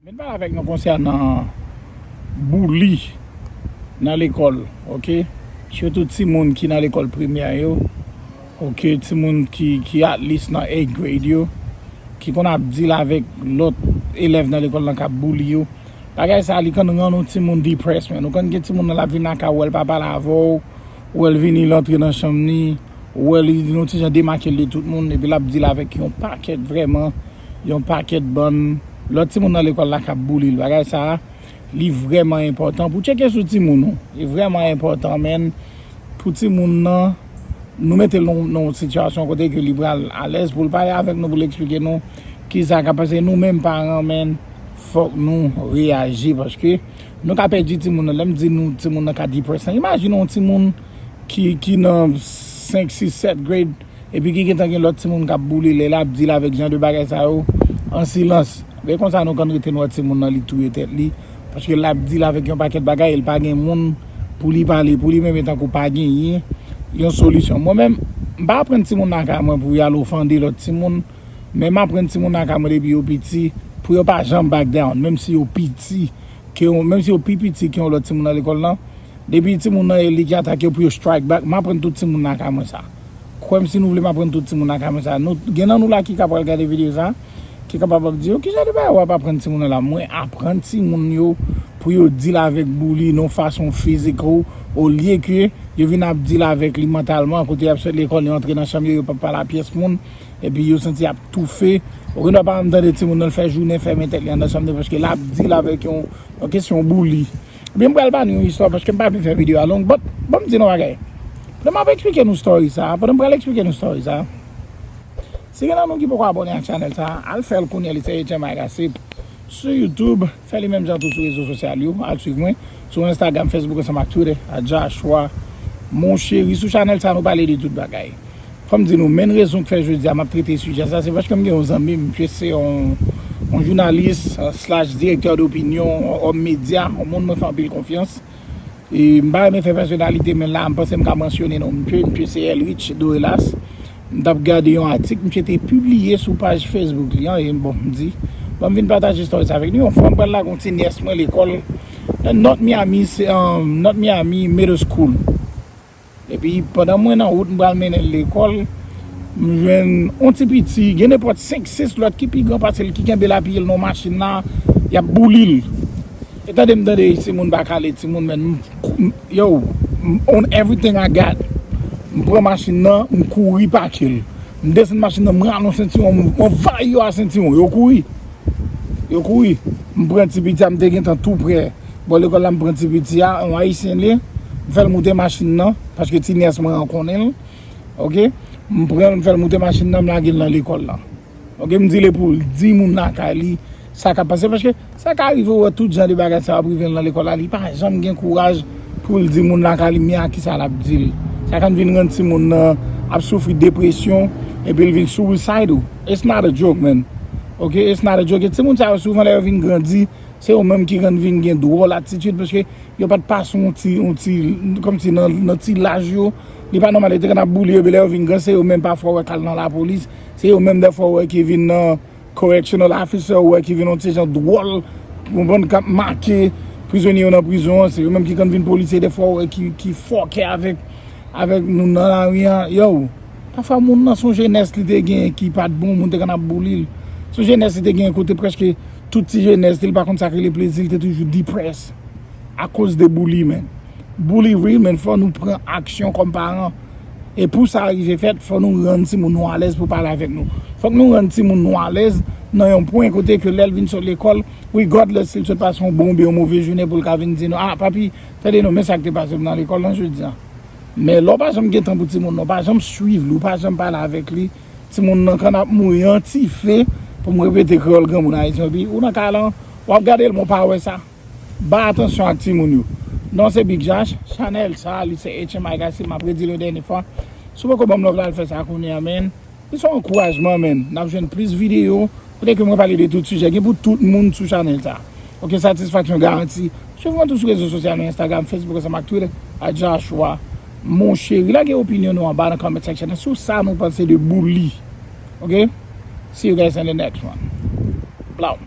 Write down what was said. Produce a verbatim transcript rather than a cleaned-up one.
Mwen pale avèk nou konsènan bouli nan lekòl, oke? Sitou timoun ki nan lekòl primè yo, oke? Timoun ki, ki at least nan eighth grade yo, ki konn ap deal avèk lòt elèv nan lekòl lan k ap bouli yo. Bagay sa, li konn rann yon timoun depressed, man. Ou konn gen timoun nan l ap vin lakay ou, wè l pa pale avè w, ou wè l vini, l antre nan chanm li, ou wè li, li yon ti jan demake l de tout moun, epi l ap deal avèk yon pakèt, vrèman, yon pakèt bann lòt timoun nan lekòl la k ap bouli l. Bagay sa a, li vrèman enpòtan pou tcheke sou timoun ou. Li vrèman enpòtan, man, pou timoun nan, nou mete l nan, nan yon sitiyasyon kote ke li pral alèz pou l pale avèk nou, pou l eksplike nou kisa k ap pase. Nou menm paran, man, fòk nou reyaji, paske nou ka pèdi timoun nan. Lè m di nou, timoun nan ka depressed, imajine yon timoun ki, ki nan senk, sis, sèt grade, epi ki gentan gen lòt timoun k ap boule l, lè l ap deal avèk jan de bagay sa yo an silans. Men konsa nou konn rete, nou wè timoun nan, li touye tèt li, paske l ap deal avèk yon pakèt bagay, e l pa gen moun pou li pale, pou li menm, e tankou pa genyen yon solisyon. Mwen menm, m pa aprann timoun lakay mwen pou y al ofande lòt timoun, men m aprann timoun lakay mwen depi yo piti, pou yo pa janm back down, menm si yo piti, ke yon, menm si yo pi piti ke yon lòt timoun nan lekòl lan, depi timoun nan e li ki atake yo pou yo strike back, m aprann tout timoun lakay mwen sa. Kwè m si nou vle, m aprann tout timoun lakay mwen sa. Nou, gen nan nou la ki ka pral gade videyo sa, ki kapab ap di, "Yo, ki jan de bagay w ap aprann timoun nan la?" Mwen aprann timoun yo pou yo deal avèk bouli nan fason fizikal, olye ke yo vin ap deal avèk li mantalman, kote y ap sot lekòl, yo antre nan chanm yo, yo p ap pale a pyès moun, epi yo santi y ap toufe. Ou gen dwa pa janm tande timoun nan, l fè jounen fèmen tèt li anndan chanm li, paske l ap deal avèk yon, yon kesyon bouli. Ebyen, m pral ba nou yon istwa, paske m pa vle fè videyo a long, but, ban m di nou bagay. Pandan m ap eksplike nou story sa, pandan m pral eksplike nou story sa, si gen nan nou ki poko abòne ak chanèl sa, al fè l kounye a, li se H M I Gossip. Sou YouTube, fè li menm jan tou sou rezo sosyal yo, al swiv mwen. Sou Instagram, Facebook, ansanm ak Twitter, at Joshua Monchery. Sou chanèl sa, nou pale de tout bagay. Fò m di nou, menm rezon k fè jodi a m ap trete sijè sa, se paske m gen yon zanmi m, misye se yon, yon jounalis, euh, slash direktè dopinyon, yon òm medya, yon moun mwen fè anpil konfyans. E m pa renmen fè pèsonalite, men la, m panse m ka mansyone non misye, misye se Elrich Dorelas. M t ap gade yon atik misye te pibliye sou paj Facebook li an, e bon, m di, ban m vin pataje story sa avèk nou. Yon fwa, m pral lage yon ti nyès mwen lekòl nan North Miami, se, um, North Miami Middle School. Epi, pandan mwen nan wout, m pral mennen l lekòl, m jwenn yon ti piti, gen nenpòt senk, sis lòt ki pi gran pase l, ki kenbe l apiye l nan machin la, y ap bouli l. E tande m tande, timoun pa kale timoun, men m, m, yo, m on everything I got. M pran machin nan, m kouri pake l. M desann machin nan, m rale yon sentiwon, m, m anvayi yo a sentiwon, yo kouri. Yo kouri. M pran ti piti a, m te gentan tou prè bò lekòl la, m pran ti piti a, yon ayisyen li, m fè l moute machin nan, paske ti nyès mwen an konnen l. Oke? M pran l, m fè l moute machin nan, m lage l nan lekòl la. Oke, m di l e pou l di moun lakay li sa k ap pase, paske sa ka rive w wè tout jan de bagay sa ap rive l nan lekòl la, li pa janm gen kouraj pou l di moun lakay li, men a kisa l ap di l. Sa konn vin rann timoun nan ap soufri depresyon, epi l vin suicidal. It's not a joke, man. Oke, it's not a joke. E timoun sa yo souvan lè yo vin grandi, se yo menm ki konn vin gen dwòl atitid, paske yo pa t pase yon ti, yon ti, kòmsi nan, nan ti laj yo, li pa nòmal, yo te konn ap boule yo, epi lè yo vin gran, se yo menm pafwa w wè k al nan lapolis, se yo menm dèfwa w wè ki vin nan correctional officer, w wè ki vin yon ti jan dwòl, w konprann, k ap make prizonye yo nan prizon an, se yo menm ki konn vin polisye dèfwa w wè ki, ki fòkè avèk, avèk moun nan lari an. Yo, pafwa moun nan se yon jenès li te gen ki pa t bon, moun te konn ap boule l. Se yon jenès li te gen kote prèske tout ti jenès li, li pa konn sa k rele plezi, li te toujou depressed akoz de bouli, man. Bouli real, man, fò nou pran aksyon kòm paran. E pou sa rive fèt, fò nou rann timoun nou alèz pou pale avèk nou. Fòk nou rann timoun nou alèz nan yon pwen kote ke lè l vin sot lekòl, regardless si l sot pase yon bon oubyen yon move jounen, pou l ka vin di nou, "Ah, papi, tande non, men sa k te pase m nan lekòl lan jodi a." Men lè w pa janm gen tan pou timoun nan, w pa janm swiv li, w pa janm pale avèk li, timoun nan konn ap mouri an ti fe, pou m repete kreyòl granmoun ayisyen, epi ou nan kay lan, w ap gade l, men w pa wè sa. Bay atansyon ak timoun yo. Non, se Big Josh, chanèl sa, li se H M I Gossip, m ap redi l yon dènye fwa. Si w poko ban m love la, al fè sa kounye a, man. Li se yon ankourajman, man. N ap jwenn plis videyo, kote ke mwen pale de tout sijè. Gen pou tout moun sou chanèl sa. Oke, satisfaksyon garanti. Swiv mwen tou sou rezo sosyal mwen, Instagram, Facebook, ansanm ak Twitter, at Joshua Monchery. Lage opinyon nou anba nan comment section. Sou sa nou panse de bouli. Oke? See you guys in the next one. Blow.